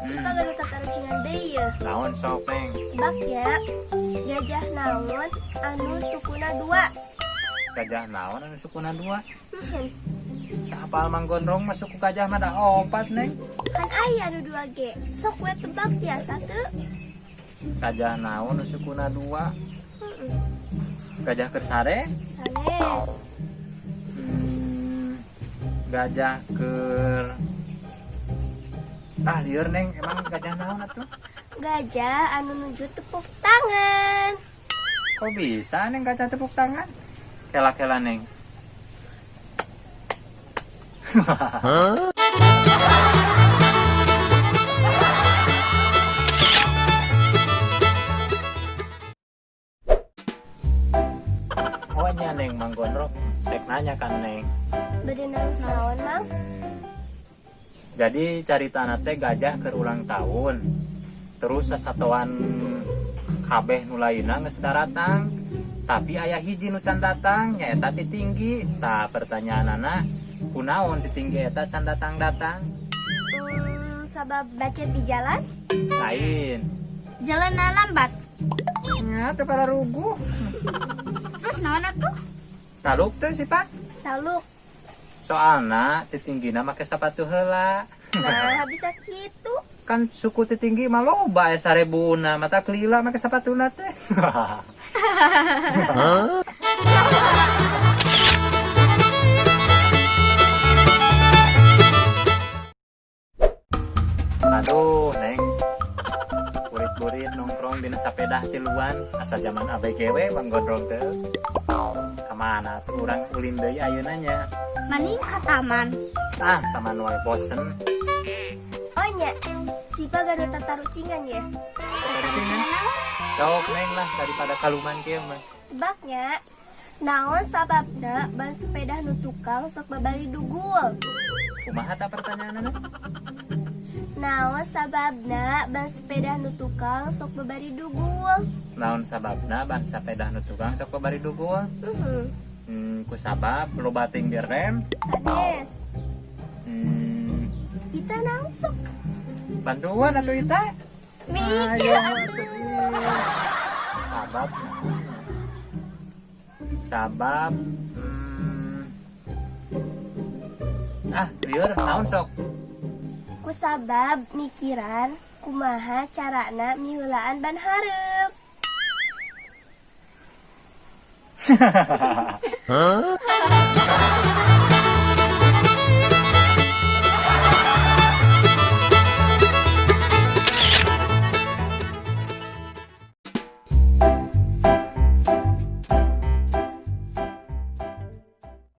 Siapa gaduh tatarucingan deui yeuh? Naon sok, Neng? Tebak ya. Gajah naon anu sukuna dua? Gajah naon anu sukuna dua? Saapal Mang Gondrong mah suku gajah mah da opat, Neng. Kan aya anu dua ge. Sok we tebak biasa teu. Gajah naon anu sukuna dua? Gajah keur sare? Sanes. Gajah keur ah lieur, Neng, emang gajah naon atuh? Gajah anu nuju tepuk tangan. Kok bisa, Neng, gajah tepuk tangan? Kela-kela, Neng. Oh nya, Neng, Mang Gondrong rek nanya kan, Neng. Bade naon, Mang? Jadi caritana teh gajah keur ulang tahun. Terus sasatoan kabeh nu lainna geus daratang. Tapi aya hiji nu can datang, nyaeta Titinggi. Tah, pertanyaanana, kunaon Titinggi eta can datang-datang? Sabab macet di jalan? Lain. Jalan lambat. Nya teu pararuguh. Terus naon atuh? Taluk teh sih, Pak. Taluk. Soalna Titinggina make sepatu heula. Nah, bisa gitu. Kan suku Titinggi mah loba aya sarebuna, mata kelila make sepatuna teh. Aduh, Neng. Burit-burit nongkrong dina sapedah tiluan asa zaman ABG we Mang Gondrong teh. Kamana tuh urang ulin deui ayeuna nya? Mending ka taman. Ah, taman wae bosen. Oh nya, siapa gaduh tatarucingan ya? Sok, Neng, lah daripada kaluman kieu mah. Tebaknya, naon sababna ban sepeda nu tukang sok babari dugul? Kumaha ta pertanyaanna? Naon sababna ban sepeda nu tukang sok babari dugul? Naon sababna ban sepeda nu tukang sok babari dugul? Mhm. Ku sabab loba teuing direm. Sanes. Kita naon sok? Bantuan atuh ita. Mikir Ayo, atuh. Sabab sabab ah lieur, naon sok? Ku sabab mikiran kumaha carana miheulaan ban hareup.